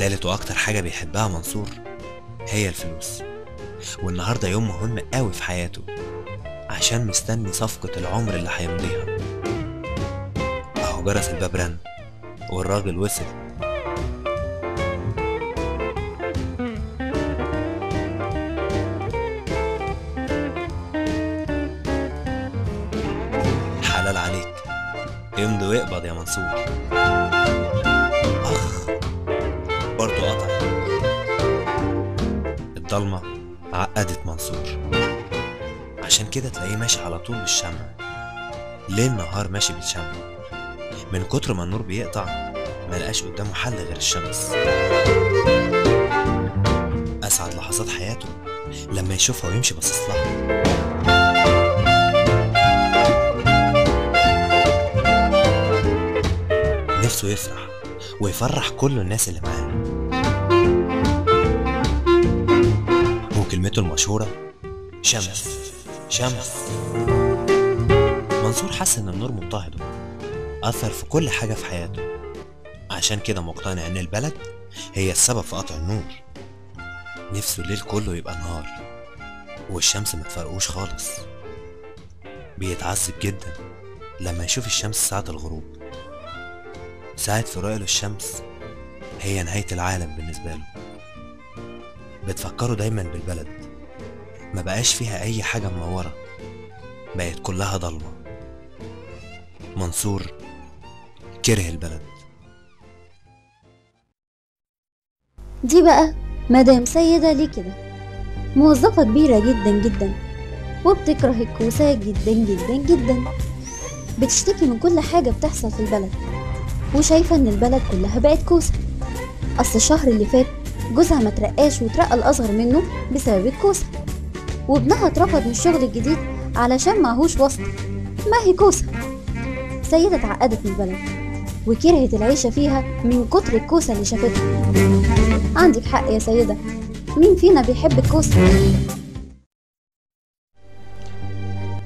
تالت وأكتر حاجة بيحبها منصور هي الفلوس، والنهاردة يوم مهم قوي في حياته عشان مستني صفقة العمر اللي هيمضيها. أهو جرس الباب رن والراجل وصل. حلال عليك، امضي واقبض يا منصور. أخ برضه قطع. الضلمة عقدت منصور، عشان كده تلاقيه ماشي على طول بالشمع، ليل نهار ماشي بالشمع. من كتر ما النور بيقطع ملقاش قدامه حل غير الشمس. أسعد لحظات حياته لما يشوفها ويمشي باصص لها. نفسه يفرح ويفرح كل الناس اللي معاه. وكلمته المشهورة شمس شمس. منصور حس ان النور مضطهده، أثر في كل حاجة في حياته، عشان كده مقتنع ان البلد هي السبب في قطع النور. نفسه الليل كله يبقى نهار والشمس ما تفرقوش خالص. بيتعذب جدا لما يشوف الشمس ساعة الغروب. ساعة فراقه للشمس هي نهاية العالم بالنسبة له. بتفكره دايما بالبلد، ما بقاش فيها أي حاجة منورة، بقت كلها ضلمة. منصور كره البلد. دي بقى مدام سيدة ليه كده، موظفة كبيرة جدا جدا، وبتكره الكوسة جدا جدا جدا، بتشتكي من كل حاجة بتحصل في البلد، وشايفة ان البلد كلها بقت كوسة. اصل الشهر اللي فات جوزها ما ترقاش وترقى الاصغر منه بسبب الكوسة، وابنها اترفض من الشغل الجديد علشان معهوش واسطة، ما هي كوسة. سيدة اتعقدت من البلد وكرهت العيشة فيها من كتر الكوسة اللي شافتها. عندك حق يا سيدة، مين فينا بيحب الكوسة؟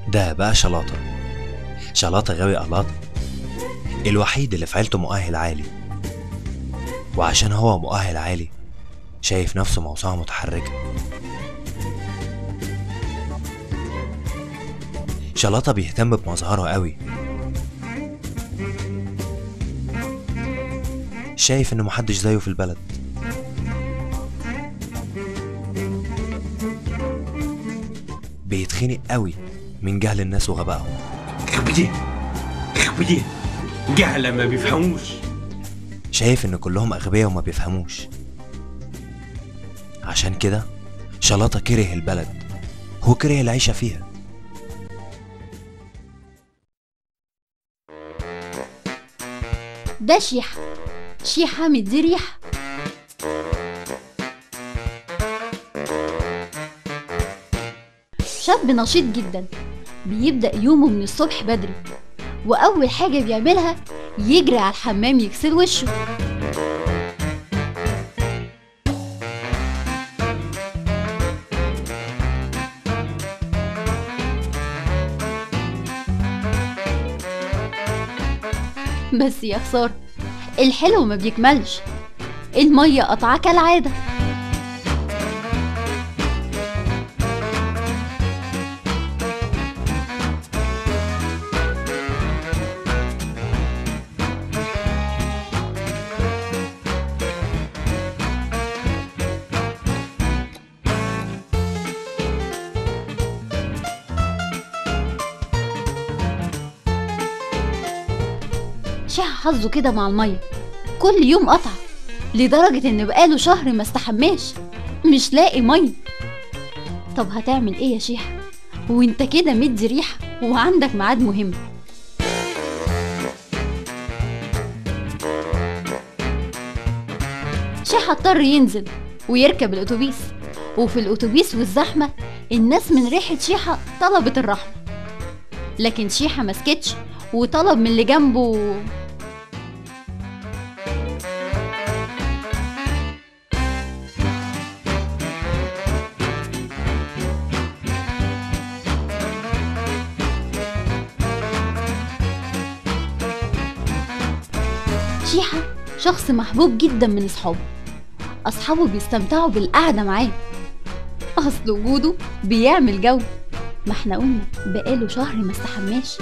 ده بقى شلاطة، شلاطة غاوي قلاطة، الوحيد اللي في عيلته مؤهل عالي، وعشان هو مؤهل عالي شايف نفسه موسوعة متحركة. شلاطة بيهتم بمظهره قوي، شايف انه محدش زيه في البلد. بيتخنق قوي من جهل الناس وغبائهم. خبيه خبيه، جهلة ما بيفهموش. شايف ان كلهم اغبياء وما بيفهموش. عشان كده شلاطة كره البلد، هو كره العيشة فيها. ده شيحة، شيحة مدي ريحة. شاب نشيط جدا، بيبدأ يومه من الصبح بدري، وأول حاجة بيعملها يجري على الحمام يغسل وشه. بس يا خسارة، الحلو ما بيكملش، المية قطعة كالعادة. شيحة حظه كده مع المية، كل يوم قطع، لدرجة ان بقاله شهر ما استحماش، مش لاقي مية. طب هتعمل ايه يا شيحة وانت كده مدي ريحة وعندك ميعاد مهم؟ شيحة اضطر ينزل ويركب الاتوبيس، وفي الاتوبيس والزحمة الناس من ريحة شيحة طلبت الرحمة، لكن شيحة مسكتش وطلب من اللي جنبه. شيحة شخص محبوب جدا من اصحابه، أصحابه بيستمتعوا بالقعدة معاه، أصل وجوده بيعمل جو. ما احنا قلنا بقاله شهر ما استحماش.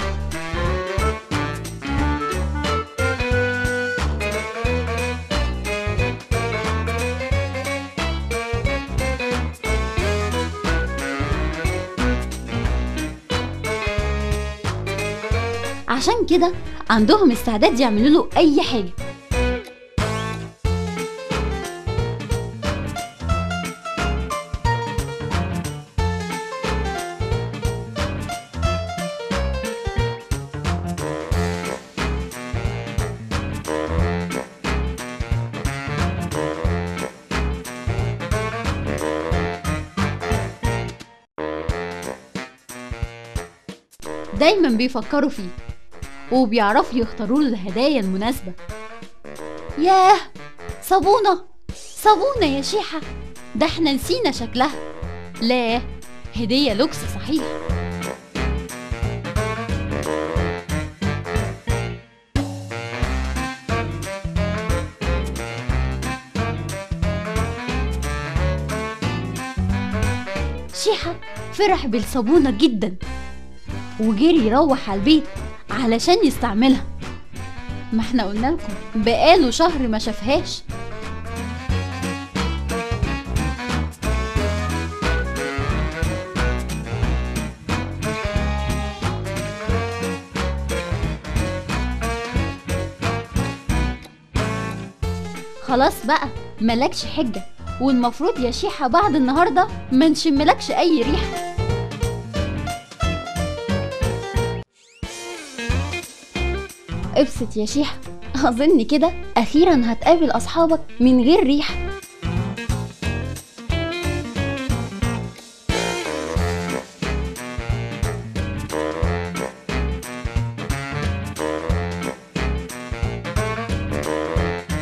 عشان كده عندهم استعداد يعملوا له أي حاجة. دايما بيفكروا فيه وبيعرفوا يختاروا له الهدايا المناسبة. ياه، صابونة صابونة يا شيحة، ده احنا نسينا شكلها. لا، هدية لوكس صحيح. شيحة فرح بالصابونة جدا وجري يروح على البيت علشان يستعملها. ما احنا قلنا لكم بقاله شهر ما شافهاش. خلاص بقى ملكش حجة، والمفروض يا شيحة بعد النهاردة ما نشملكش اي ريحة. ابسط يا شيحة، اظن كده اخيرا هتقابل اصحابك من غير ريحة.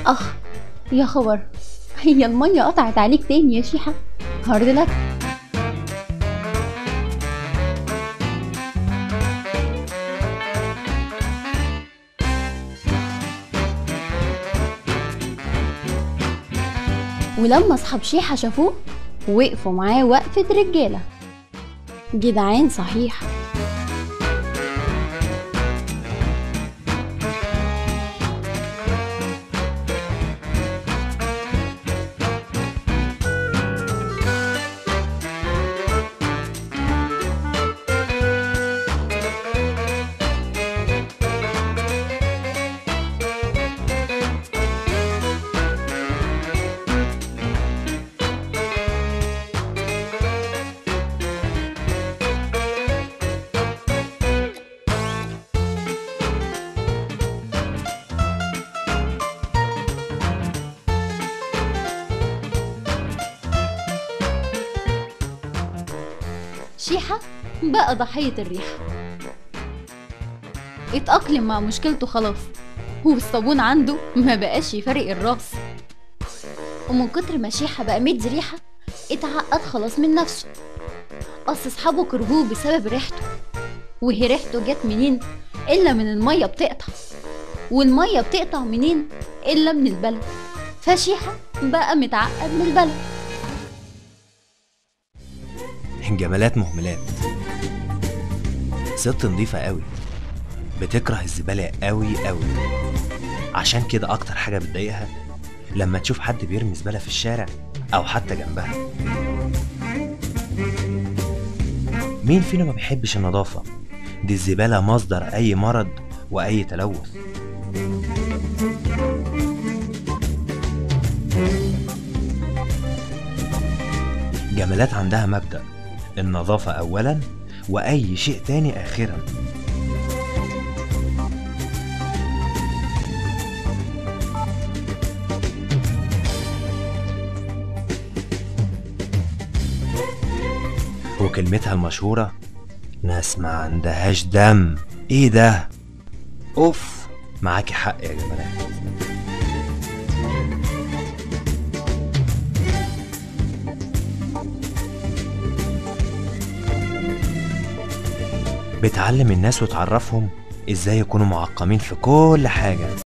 اخ يا خبر، هي المية قطعت عليك تاني يا شيحة. hard luck. ولما اصحاب شيحة شافوه وقفوا معاه وقفة رجالة جدعان صحيح. شيحة بقى ضحية الريحة، اتأقلم مع مشكلته خلاص، والصابون عنده ما بقاش يفرق الراس. ومن كتر ما شيحة بقى مدي ريحة اتعقد خلاص من نفسه. اصل اصحابه كرهوه بسبب ريحته، وهي ريحته جت منين الا من المية بتقطع، والمية بتقطع منين الا من البلد. فشيحة بقى متعقد من البلد. جمالات مهملات، ست نظيفة قوي، بتكره الزبالة قوي قوي. عشان كده أكتر حاجة بتضايقها لما تشوف حد بيرمي زبالة في الشارع أو حتى جنبها. مين فينا ما بيحبش النظافة؟ دي الزبالة مصدر أي مرض وأي تلوث. جمالات عندها مبدأ النظافة أولا وأي شيء تاني آخرا. وكلمتها المشهورة ناس ما عندهاش دم. ايه ده؟ اوف، معاكي حق يا جمالات. بتعلم الناس وتعرفهم ازاي يكونوا معقمين في كل حاجة.